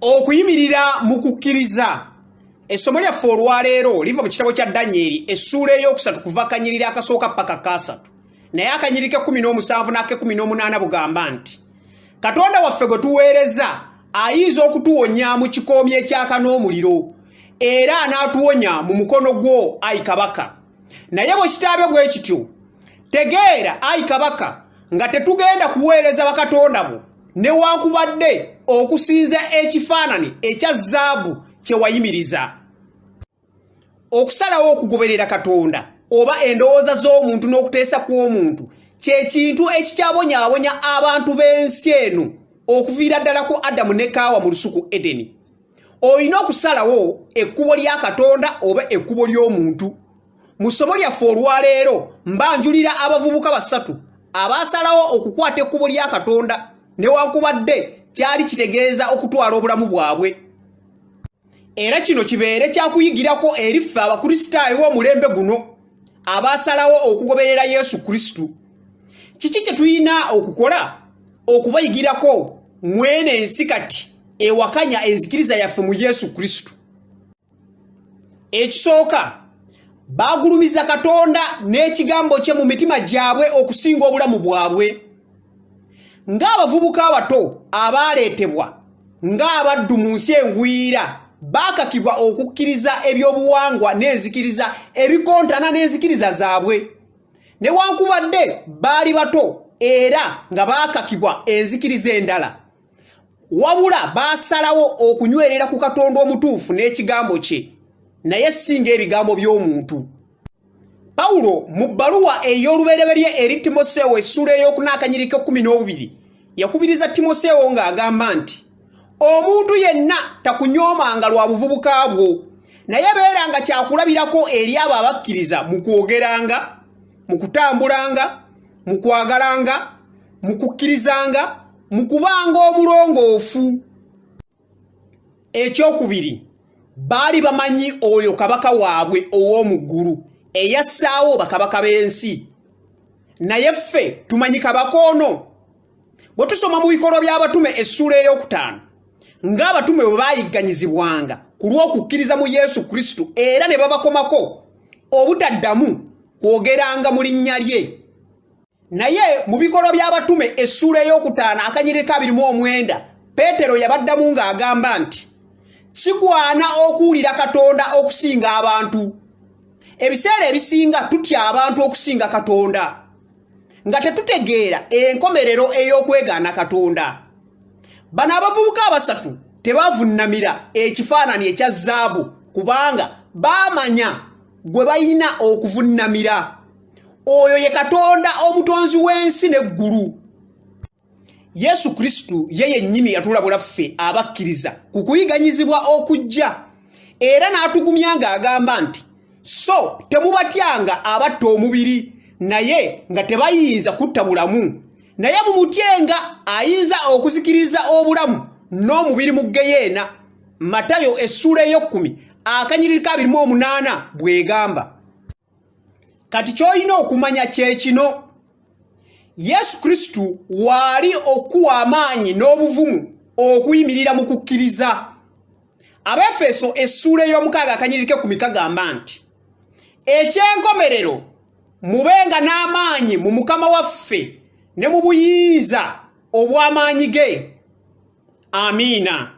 Okuyimirira mu kukkiriza. Essomo lyaffe olwaleero liva mu kitabo kya Danyeri essuula ey'okusatu kuva akanyiriri akasooka paka kaasatu. Naye akanyiriri k'ekkumi n'omusanvu n'ak'ekkumi n'omunaana bugamba nti, Katonda waffe gwe tuweereza ayinza okutuwonya mu kikoomi ekyaka n'omuliro, era anaatuwonya mu mukono gwo, ayi kabaka. Naye bwe kitaabe bwe kityo, tegeera, ayi kabaka, nga tetugenda kuweereza bakatonda bo newankubadde okusinza ekifaanani ekya zaabu kye wayimiriza. Okusalawo okugoberera Katonda oba endowooza z'omuntu n'okuteesa kw'omuntu kye kintu ekikyabonyaabonya abantu b'ensi eno okuviira ddala ku Adamu ne Kaawa mu lusuku Edeni. Olina okusalawo ekkubo lya Katonda oba ekkubo ly'omuntu. Mu ssomo lyaffe olwaleero mbanjulira abavubuka basatu abaasalawo okukwata ekkubo lya Katonda newankubadde kyali kitegeeza okutwala obulamu bwabwe. Era kino kibeere kyakuyigirako eri ffe Abakristaayo b'omulembe guno abaasalawo okugoberera Yesu Kristo. Kiki kye tulina okukola okubayigirako mwene ensi kati ewakanya enzikiriza yaffe mu Yesu Kristo? Ekisooka, baagulumiza Katonda n'ekigambo kye mu mitima gyabwe okusinga obulamu bwabwe. Ng'abavubuka abato abaaleetebwa ng'abaddu mu nsi engwira, baakakibwa okukkiriza ebyobuwangwa n'enzikiriza ebikontana n'enzikiriza zaabwe. Newankubadde baali bato era nga baakakibwa enzikiriza endala, wabula baasalawo okunywerera ku Katonda omutuufu n'ekigambo kye, naye si ng'ebigambo by'omuntu. Pawulo mu bbaluwa ey'olubereberye eri Timoseewo essuula ey'okuna akanyiriri k'ekkumi n'obubiri yakubiriza Timoseewo ng'agamba nti, Omuntu yenna takunyoomanga lwa buvubuka bwo, naye beeranga kyakulabirako eri abo abakkiriza mu kwogeranga, mu kutambulanga, mu kwagalanga, mu kukkirizanga, mu kubanga omulongoofu. Ekyokubiri, baali bamanyi oyo kabaka waabwe ow'omu ggulu eyassaawo bakabaka b'ensi. Naye ffe tumanyi kabaka ono? Bwe tusoma mu Bikolwa by'Abatume essuula ey'okutaano, ng'abatume bwe baayigganyizibwanga ku lw'okukkiriza mu Yesu Kristo era ne babakomako obutaddamu kwogeranga mu linnya lye. Naye mu Bikolwa by'Abatume essuula ey'okutaano akanyiriri ka 29, Peetero yabaddamu ng'agamba nti, Kigwana okuwulira Katonda okusinga abantu. Ebiseera ebisinga tutya abantu okusinga Katonda, nga tetutegeera enkomerero ey'okwegaana Katonda. Bano abavubuka abasatu tebavunnamira ekifaananyi ekya zaabu kubanga baamanya gwe balina okuvunnamira. Oyo ye Katonda omutonzi w'ensi n'eggulu. Yesu Kristo ye yennyini yatulabula ffe abakkiriza ku kuyiganyizibwa okujja era n'atugumya ng'agamba nti, So temubatyanga abatta omubiri naye nga tebayinza kutta bulamu, naye mumutyenga ayinza okuzikiriza obulamu n'omubiri mu ggeyeena. Matayo essuula ey'ekkumi akanyiriri ka 28 bw'egamba. Kati ky'olina okumanya kye kino, Yesu Kristo waali okuwa amaanyi n'obuvumu okuyimirira mu kukkiriza. Abaefeso essuula ey'omukaaga akanyiriri k'ekkumi kagamba nti, Eky'enkomerero mubenga n'amaanyi mu Mukama waffe ne mu buyinza obw'amaanyi ge. Amiina.